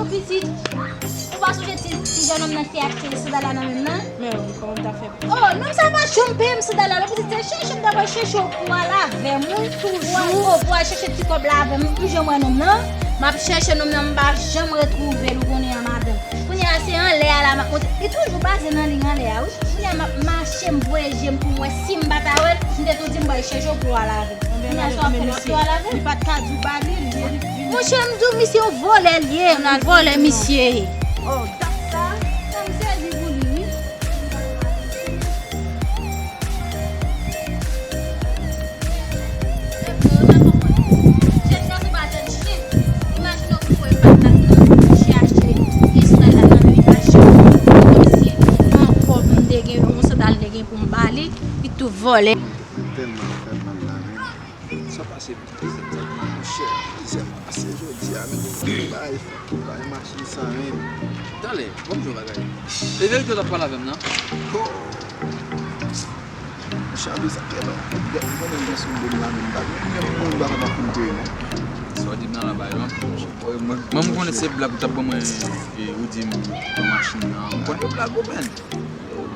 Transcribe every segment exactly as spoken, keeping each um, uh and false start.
Pitit, ou pa sonje ti, ti jennonm nan ki te achte sandal la nan men m nan? Men wi, kòman m ta fè? Oh, nonm sa pa janm peye m sandal la, non, pitit, se chèche m ta pral chèche w pou w al avè m, wi, toujou. Ou al, oh, pou w al chèche ti kòb la avè m, m toujou wè nonm nan. M ap chèche nonm nan, m pa janm retwouve l, ou konnen an, madanm. Kounye a, se anlè a la m ap monte. Li toujou baze nan liy anlè a, wi. Kounye a, m ap mache, m voye je m pou m wè si m pa ta wè l, m te tou di m pral chèche w pou w al avè m. Kounye a, sa w ap fè, w ap tou al avè l? Li pa t ka di w ba li, li, li vin. Monchè, m di w, misye yon vòlè l ye, yon vòlè misye ye. Oh, dat sa, sa m sèvi pou li, wi. Jèn gason pa tann chen. Imajine w pou wè pa t nan mouche achte esway la nan men li pa janm kòmsi ankò m te gen yon sandal m te gen pou m ba li, li tou vòlè. Tèlman fè mal la menm. Sa pase plizyè tan, monchè, plizyè pase jodi a, men tout bagay fè pou bay machin sa menm. Talè, ban m di w yon bagay. E verite w t ap pale avè m nan? Oh! Monchè, anpil sa k fè non. M konnen m gen sou do m la, men m pa gen, m gen moun m pa kapab pou m touye non. Sa w di m nan la bay anpil, monchè. Mwen, m konnen se blag ou t ap ban mwen, e, ou di m pran machin nan. M konnen se blag ou, menn.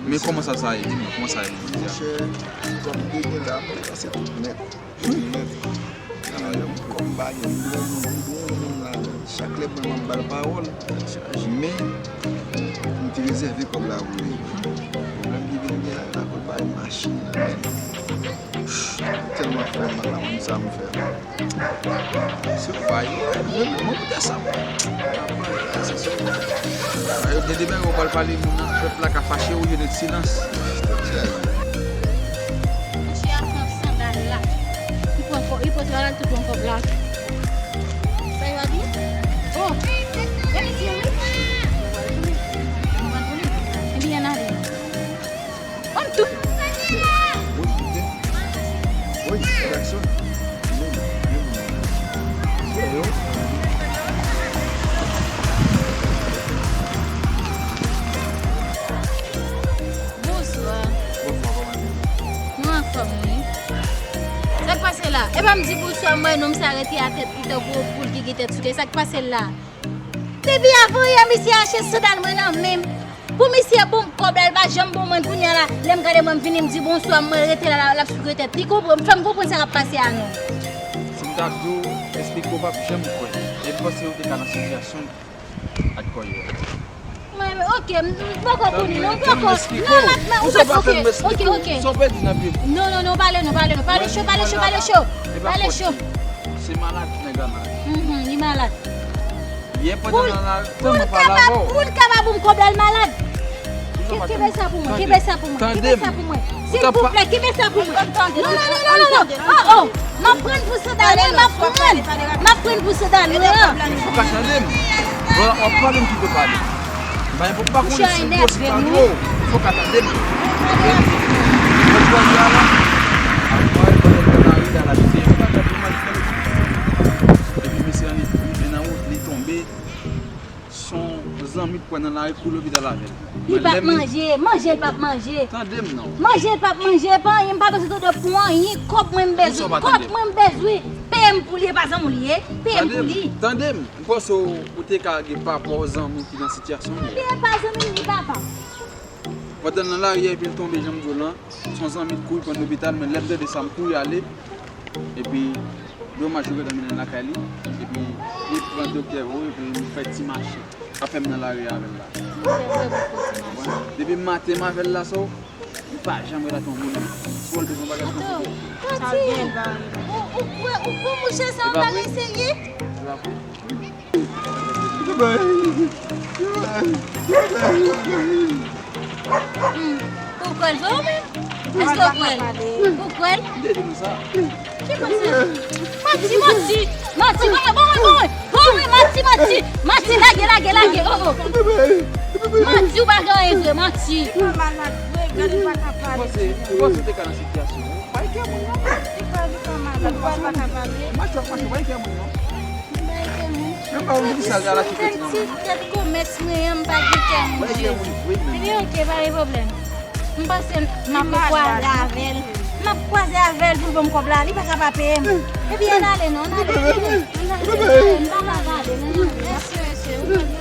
Men kòman sa, sa ye? Di m non, kòman sa ye? Monchè, sa m te gen la, mwen pase tout nèt. Tout nèt. Kòm m pa gen, m gen yon moun, m gen yon moun la, chak lè mwen, m ap ba l pawòl, men m te rezève kòb la pou li. Pwoblèm ki vin gen la, la kot bay machin nan, men tèlman fè mal la, moun sa m fè. Se pa yo, mwen, mwen, mwen, mwen, sa, mwen. Yo gen de bagay ou pral pale, moun nan, pèp la ka fache, ou yo de silans. Monchè a pran sandal la. Li pran kò, li pran sandal la, li pran kòb la. Sa yo di? Oh! Gade ti wi. Ebyen, n ale. Ban m tou. Wi, wi, wi, redaksyon. Bonswa. Bonswa, kòman nou ye? Nou anfòm, wi. Sa k pase la? Epa m di bonswa, m wè nonm sa rete atè tankou yon poul ki gen tèt sou kè. Sa k pase la? Depi avan yè, misye achte sandal mwen nan men m. Pou misye ban m kòb la, li pa janm ban mwen l. Kounye a la, lè m gade mwen, m vini, m di bonswa, mwen rete la, la, l ap soukre tèt. Li konprann, fè m konprann sa k ap pase a non. Si m ta di w, eksplike w p ap janm kwè. E m panse w te ka nan sitiyasyon ak kò yo. Mwen, oke, m, m poko konnen non, m poko. Non, m ap, m ap, oke, oke, oke. Sa w pèdi nan pye m? Non, non, non, pale non, pale non, pale cho, pale cho, pale cho. Pale cho. Se malad nèg la malad. Mhm, li malad. Yè pandan nan lari, pou l kapab, pou l kapab ban m kòb la, l malad. Kenbe sa pou mwen, kenbe sa pou mwen, kenbe sa pou mwen. Silvouplè, kenbe sa pou mwen. Non, non, non, non, non, non. Oh, oh. M ap pran pou sandal mwen, m ap pran. M ap pran pou sandal mwen. Ou ka tande m? Bon, w ap pale m kite w pale. Mwen pa konnen si m posib pale w. Fò w ka tande m. Mwen jodi a la, a mwen pandan nan lari la, l ap fè yon bagay pou mwen. Epi mesye an li rive nan wout, li tonbe. Se yon zanmi k pran nan lari pou lopital avè l. Li p ap manje, manje l p ap manje. Tande m non. Manje l p ap manje, pa anyen, m pa bezwen tande w pou anyen, kòb mwen m bezwen, kòb mwen m bezwen. Peye m pou li, e pa zanmi w li ye, peye m pou li. Tande m, tande m, m panse w, ou te ka gen papa w zanmi w ki nan sitiyasyon li a. Li pa zanmi m, li papa m. Pandan l nan lari a, epi l tonbe, jan m di w lan, se yon zanmi k kouri pran l lopital, men lè m tande sa, m kouri ale. Epi, domaj, yo gentan mennen l lakay li. Epi, li pran doktè, wi, epi m fè ti mache. Afè m nan lari a avè l la. Depi maten m avè l la, so, li pa janm rele yon moun. Si w bezwen bagay konplike. Mati, ou, ou kwè, ou kwè mouche sa yon bagay serye? Hmm. Ou kwè l vre ou menm? Èske ou kwè l? Ou kwè l? Ki manti? Manti, manti! Manti, bon, bon, bon, bon, bon, manti, manti! Manti, lage, lage, lage, oh, oh! Manti, ou pa gen anyen vre, manti! Li pa malad vre, gade, li pa ka pale. Ou panse, ou panse w te ka nan sitiyasyon an? Bay kè moun non. Li pa, li pa malad, li pa ka pale. Mache w ap mache, bay kè moun non. M pa wè ki sa l te al achte peti nan men. Tèt komès mwen an, m pa gen kè moun vre. Ebyen, oke, pa gen pwoblèm. M panse m ap kwaze avè l. M ap kwaze avè l pou l ban m kòb la. Li pa ka pa peye m. Ebyen, ann ale non, ann ale, ann ale. Ann ale, m pa ka pale, non, non. Mèsi, mesye.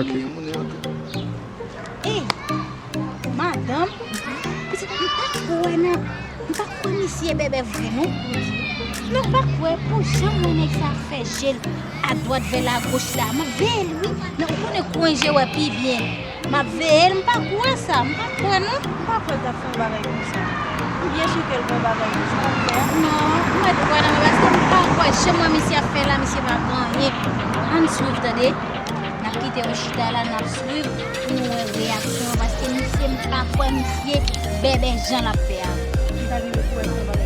Ok. Ey, madanm, pitit, m pa kwè nan, m pa kwè misye bèbè vre non. Non, m pa kwè pou jan mwen nèg sa fè je l adwat vè lagoch la. M ap veye l wi. Men ou konnen kwen je wè pi byen. M ap veye l, m pa kwè sa. M pa kwè non. M pa kwè l t ap fè yon bagay konsa. M byen si ke l fè yon bagay konsa. Non, m mèt kwè nan li paske m pa kwè jan mwen misye ap fè la, misye pa gen anyen. Ann swiv tande. N ap kite yo chita la, n ap swiv pou nou wè reyaksyon yo paske misye m pa kwè misye bèbè jan l ap fè a. M ta gen pou wè l fè bagay.